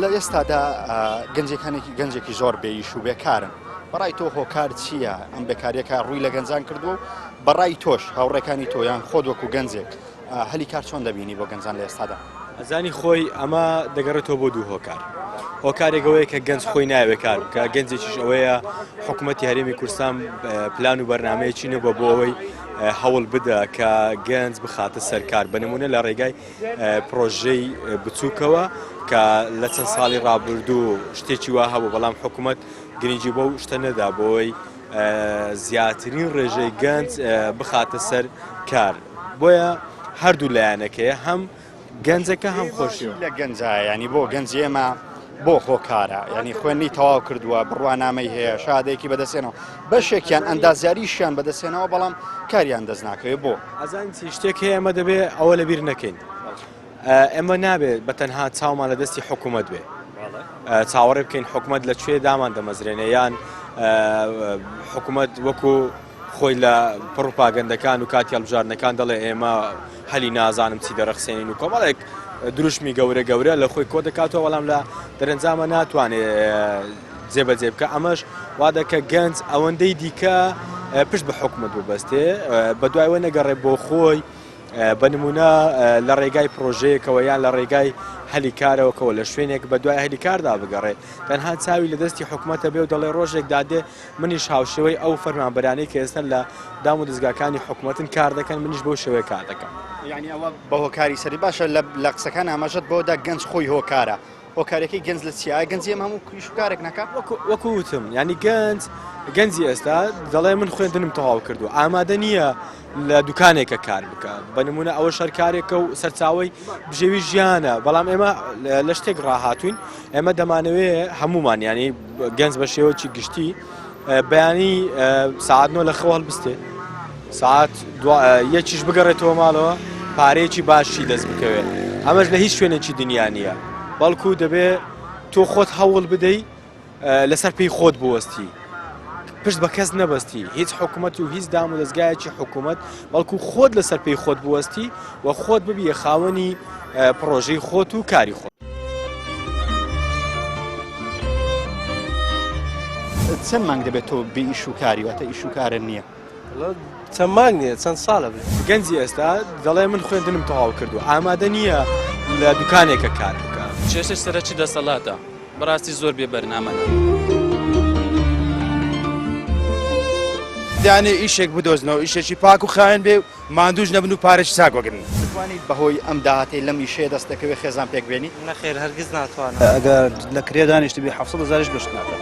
لە ئێستادا گەنجەکانێکی گەنجێکی زۆر بێ ئیش و بێکارن بەڕای تۆ هۆکار چییە ئەم بێکاریەکە ڕووی لە گەنجان کردووە و بەڕای تۆش هاوڕێکانی تۆ یان خۆت وەکو گەنجێک هەلی کار چۆن دەبینی بۆ گەنجان لە ئێستادا؟ ئەزانی خۆی ئەمە دەگەڕێتەوە بۆ دوو هۆکار هۆکارێک ئەوەیە کە گەنج خۆی ناوێ کار بکە گەنجێکیش ئەوەیە حکوومەتی هەرێمی کوردستان پلان و بەرنمەیەکی نەبووە بۆ ئەوەی هەوڵ بدە کە گەنج بخاتە سەرکار بە نمونە لە ڕێگای پرۆژەی بچووکەوە کە لە چەند ساڵی ڕابردوو شتێکی وا هەبوو بەڵام حکوومەت گرنگی بەو شتە نەدا بۆی زیاترین ڕێژەی گەنج بخاتە سەر کار بۆیە هەردوو لایەنەکەیە هەم گەنجەکە هەم خۆشی لە گەنجە ینی بۆ گەنج ئێمە بۆ هۆکارە ینی خوێنی تەواو کردووە بڕوانامەی هەیە شادێکی بەدەستێنەوە بەشێکیان ئەندازیاریشیان بەدەستێنەوە بەڵام کاریان دەست ناکەوێت بۆ ئەزان چی شتێک هەیە ئەمە دەبێ ئەوە لەبیر نەکەین ئێمە نابێت بە تەنها چاومان لە دەستی حکوومەت بێ چاوەڕێ بکەین حکوومەت لە کوێ دامان دەمەزرێنێ یان حکوومەت وەکو خۆی لە پڕوپاگەندەکان و کاتی هەڵبژاردنەکان دەڵێ ئێمە هەلی نازانم چی دەڕەخسێنین و کۆمەڵێک دروشمی گەورە گەورە لە خۆی کۆ دەکاتەوە بەڵام لە دەرەنجامە ناتوانێت جێبەجێ بکە ئەمەش وا دەکە گەنج ئەوەندەی دیکە پشت بە حکومت ببەستێ بە دوایوە نەگەڕێ بۆ خۆی بە نمونە لە ڕێگای پرۆژەیەکەوە یان لە ڕێگای هەلی کارەوەکەوە لە شوێنێک بە دوای هەلی کاردا بگەڕێ تەنها چاوی لە دەستی حکومەتە بێ و دەڵێ ڕۆژێک دادێ منیش هاوشێوەی ئەو فەرمانبەرانەی کە ئێستا لە دام و دەزگاکانی حکومەتن کار دەکەن منیش بەو شێوەیە کار دەکەم. یانی ئەوە بە هۆکاری سەری باشە لە قسەکان ئاماژەت بەوە دا گەنج خۆی هۆکارە هۆکارەکەی گەنج لە چیە ئایا گەنجی ئێمە هەموو ئیش و کارێک ناکا؟ وەکو وتم یانی گەنج گەنجی ئێستا دەڵێ من خوێندنم تەواو کردو ئامادە نییە لە دوکانێکە کار بکە بە نمونە ئەوە شەرکارێکە و سەرچاوی بژێوی ژیانە بەڵام ئێمە لە شتێک ڕاهاتوین ئێمە دەمانەوێ هەمومان ینی گەنج بە شێوەکی گشتی بەیانی سعات نۆ لە خەو هەڵبستێ سعات یەکیش بگەڕێتەوە ماڵەوە پارەیەکی باشی دەست بکەوێت ئەمەش لە هیچ شوێنێکی دنیا نییە بەڵکو دەبێ تۆ خۆت هەوڵ بدەیت لەسەر پێی خۆت بوەستی پشت بە کەس نەبەستی هیچ حکوومەت و هیچ دام و دەستگایەکی حکوومەت بەڵکو خۆت لەسەر پێی خۆت بوەستی و خۆت ببیە خاوەنی پڕۆژەی خۆت و کاری خۆت. چەند مانگ دەبێت تۆ بێ ئیش و کاری واتە ئیش و کارت نییە؟ چەند مانگ نییە چەند ساڵە بێ. گەنجی ئێستا دەڵێ من خوێندنم تەواو کردووە ئامادە نییە لە دوکانێکە کار بکە. کێشەی سەرەکی دەسەڵاتە. بەڕاستی زۆر بێ بەرنامەن. دانێ ئیشێک بدۆزنەوە ئیشێکی پاک و خاوێن بێ و ماندووش نەبن و پارەشی چاک وەگرن. دەتوانیت بەهۆی ئەم داهاتەی لەم ئیشەیە دەست دەکەوێت خێزان پێک بێنی؟ نەخێر هەرگیز ناتوانم. ئەگەر لە کرێ دانیشتبی 700 هەزاریش بەشت ناکات.